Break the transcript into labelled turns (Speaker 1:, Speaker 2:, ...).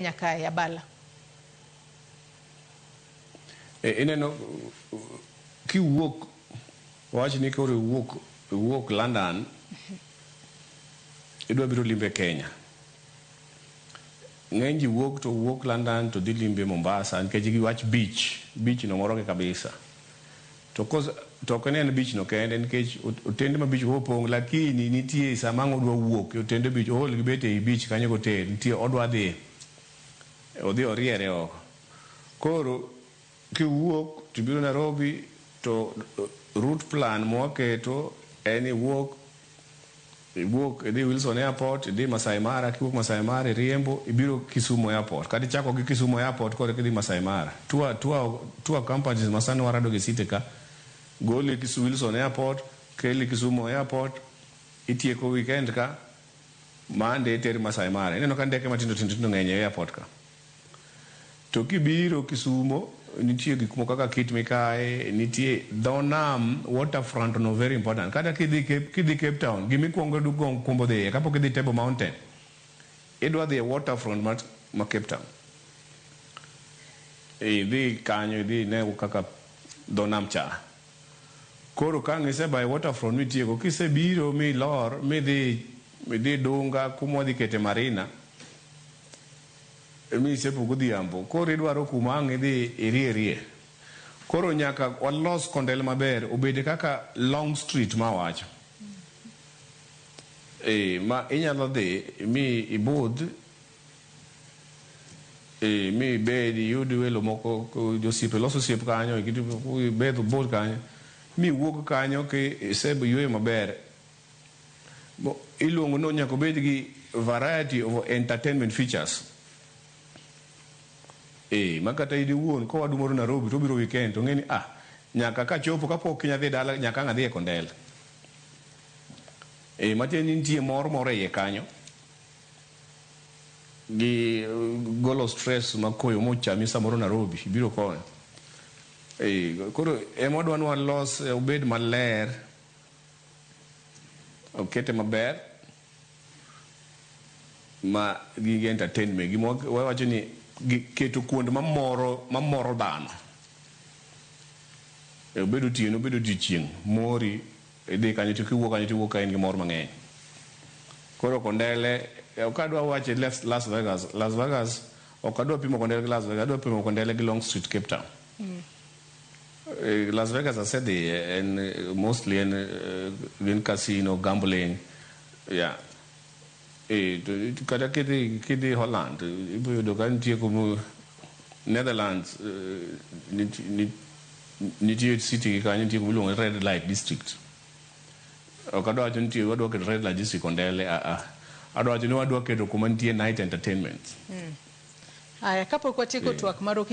Speaker 1: Kenya kae Abala.
Speaker 2: E, ineno kiwuok, wach ni koro iwuok London, idwa biro limbe Kenya. Ng'eny ji wuok to wuok London to dhi limbe Mombasa nikech giwach beach, beach no morogi kabisa. To to ok ni en beach no kende, nikech otende ma beach go opong', lakini nitie sama ang' odwa wuok e otende beach, ool gi bet ei beach kanyo gotel, nitie odwa dhi odhi oriere oko. Koro kiwuok tibiro Nairobi, to route plan mwaketo en iwuok idhi Wilson Airport, idhi Masai Mara, kiwuok Masai Mara iriembo ibiro Kisumu Airport, kata ichako gi Kisumu Airport koro kidhi Masai Mara. Tour companies masani warado gi city ka goli Wilson Airport, keli Kisumu Airport, itieko weekend ka, Monday iteri Masai Mara. Ineno ka ndeke matindo tindo tindo ng'eny e airport ka. To kibiro Kisumo, nitie gik moko kaka Kit Mikayi, nitie dho nam, waterfront no very important. Kata kidhi Cape Town, gimikwongo kumbo dhiye kapok idhi Table Mountain, idwa dhi e waterfront ma Cape Town. Idhi kanyo, idhi ine kaka dho nam cha. Koro ka ang' isebayo waterfront mitieko, kisebiro milor midhi Dunga kuma wadhi kete marina, misepo godhiambo, koro idwaro kuma ang' idhi irierie. Koro nyaka walos Kondele maber, obed kaka Long Street mawacho. E, ma inyalo dhi mi ibudh, e, mi ibed iyud welo moko, josiepe, los osiep kanyo, ibed ubudh kanyo, mi wuog kanyo ki iseyweyo maber. Iluongo ni nyaka obed gi variety of entertainment features. E, ma kata in iwuon kowadu moro Nairobi to obiro weekend to ng'e ni nyaka kachopo kapok kiny adhi dala, nyaka ang' adhi e Kondele. E, matiende ni nitie mor moro e iye kanyo gi golo stress ma koyo mochami samoro Nairobi ibiro koni. E, koro ema wadwa ni walos obed maler, okete maber ma gige entertainment, gima wawacho ni keto kuond mamoro dhano. E, obed otieno, obed odiochieng', mori idhi kanyo, to kiwuok kanyo tiwuok ka in gi mor mang'eny. Koro Kondele ok adwa wacho Las Vegas. Las Vegas ok adwa pimo Kondele gi Las Vegas, adwa pimo Kondele gi Long Street, Cape Town. Las Vegas asedhiye, en mostly en gin casino, gambling, yeah. E, to kata kidhi Holland, ibiro yudo ka nitie kuma Netherlands, nitie city gi kanyo, nitie kuma iluongo ni Red Light District. Ok adwa wacho ni nitie wadwa keto Red Light District Kondele, a a. Adwa wacho ni wadwa keto kuma nitie night entertainment.
Speaker 1: Aya, kapok watieko twak marwa.